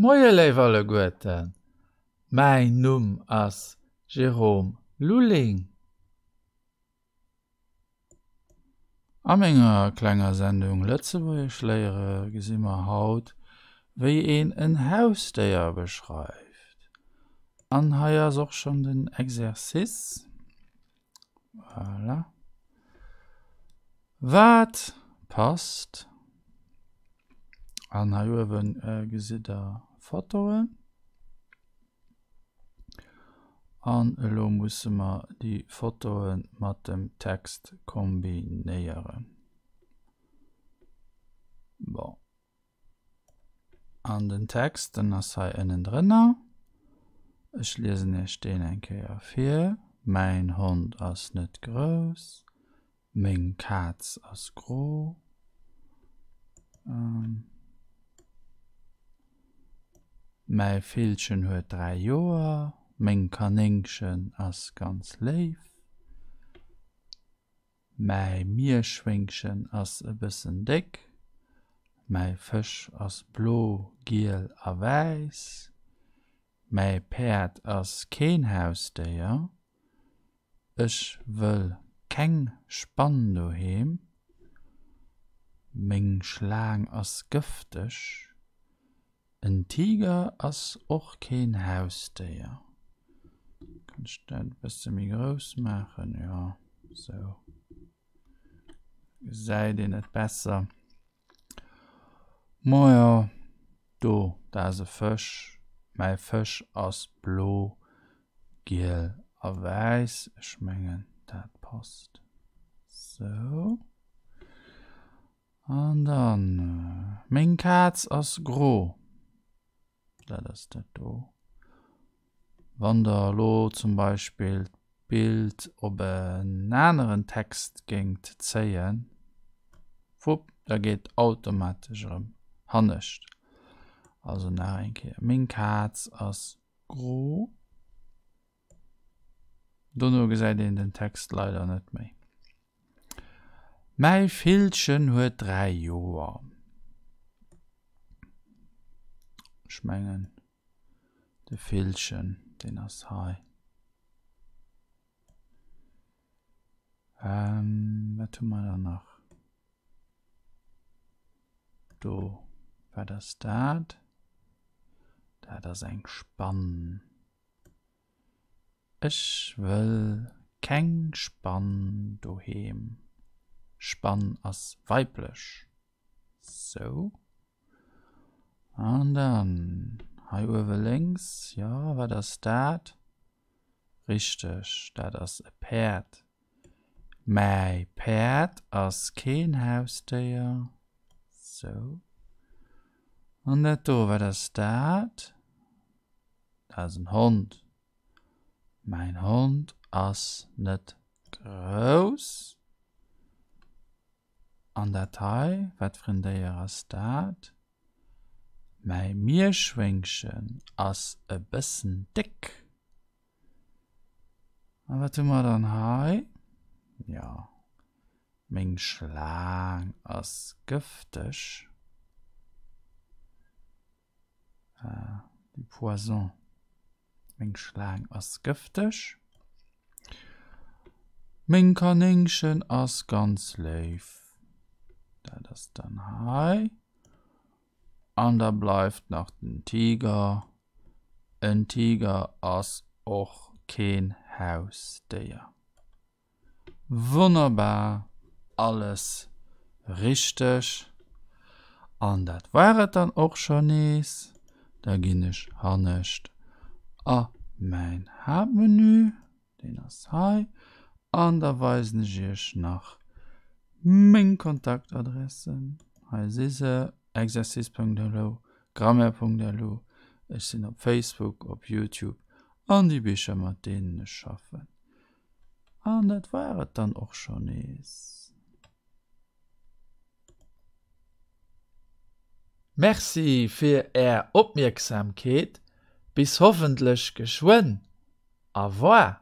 Moie léif alleguerten, mäin Numm ass Jérôme Lulling. A menger klenger Sendung Lëtzebuergesch léiere gesi mer haut, wéi een en Hausdéier beschreift. An hei ass och schonn den Exercice. Voilà. Wat passt? An hei uewen gesitt der Fotoen. An elo musse mer déi Fotoe mat dem Text kombinéieren. Bon. An den Text, den ass hei ënnendrënner. Ech liesen Iech deen eng Kéier vir. Mäin Hond ass net grouss. Meng Kaz ass gro. Mäi Villchen huet 3 Joer. Meng Kanéngchen ass ganz léif. Mäi Mierschwéngchen ass e bëssen déck. Mäi Fësch ass blo, giel a wäiss. Mäi Päerd ass keen Hausdéier. Ech wëll keng Spann doheem. Meng Schlaang ass gëfteg. En Tiger ass och keen Hausdéier. Kann ech dat e bësse méi grouss maachen? Jo, sou gesäit een et besser. Majo, do, dat ass e Fësch. Mäi Fësch ass blo, giel a wäiss. Ech mengen, dat passt. Sou. An dann, meng Kaz ass gro. Dat ass dat do. Wann der elo zum Beispill d'Bild op en aneren Text géingt zéien, wupp, da geet automatesch erëm hannescht. Also nach eng Kéier, meng Kaz ass gro. Dono gesäit een den Text leider net méi. Mäi Villchen huet 3 Joer. Ech mengen de Villchen deen ass hei. Wat hu mer dann nach? Do, wat ass dat? Dat ass eng Spann. Ech wëll keng Spann doheem. Spann ass weiblech. Sou. An dann hei uewe lénks, jo, wat ass dat? Richteg, dat ass e Päerd. Mäi Päerd ass keen Hausdéier. Sou. An dat do, wat ass dat? Dat ass en Hond. Mäin Hond ass net grouss. An dat hei, wat fir en Déier ass dat? Mäi Mierschwéngchen ass e bëssen déck. A wat hu mer dann hei? Jo, meng Schlaang ass gëfteg. Du poison. Meng Schlaang ass gëfteg. Meng Kanéngchen ass ganz léif. Dat ass dann hei. An da bleift nach den Tiger. En Tiger ass och keen Hausdéier. Wonnerbar, alles richteg. An dat war et dann och scho nees. Da ginn ech hannescht a mäin Haaptmenü, deen ass hei, an da weisen ech iech nach meng Kontaktadressen. Hei si se, exercice.lu, grammaire.lu, ech sinn op Facebook, op YouTube an déi Bicher mat deenen ech schaffen. An dat war et dann och scho nees. Merci fir är Opmierksamkeet, bis hoffentlech geschwënn. Au revoir.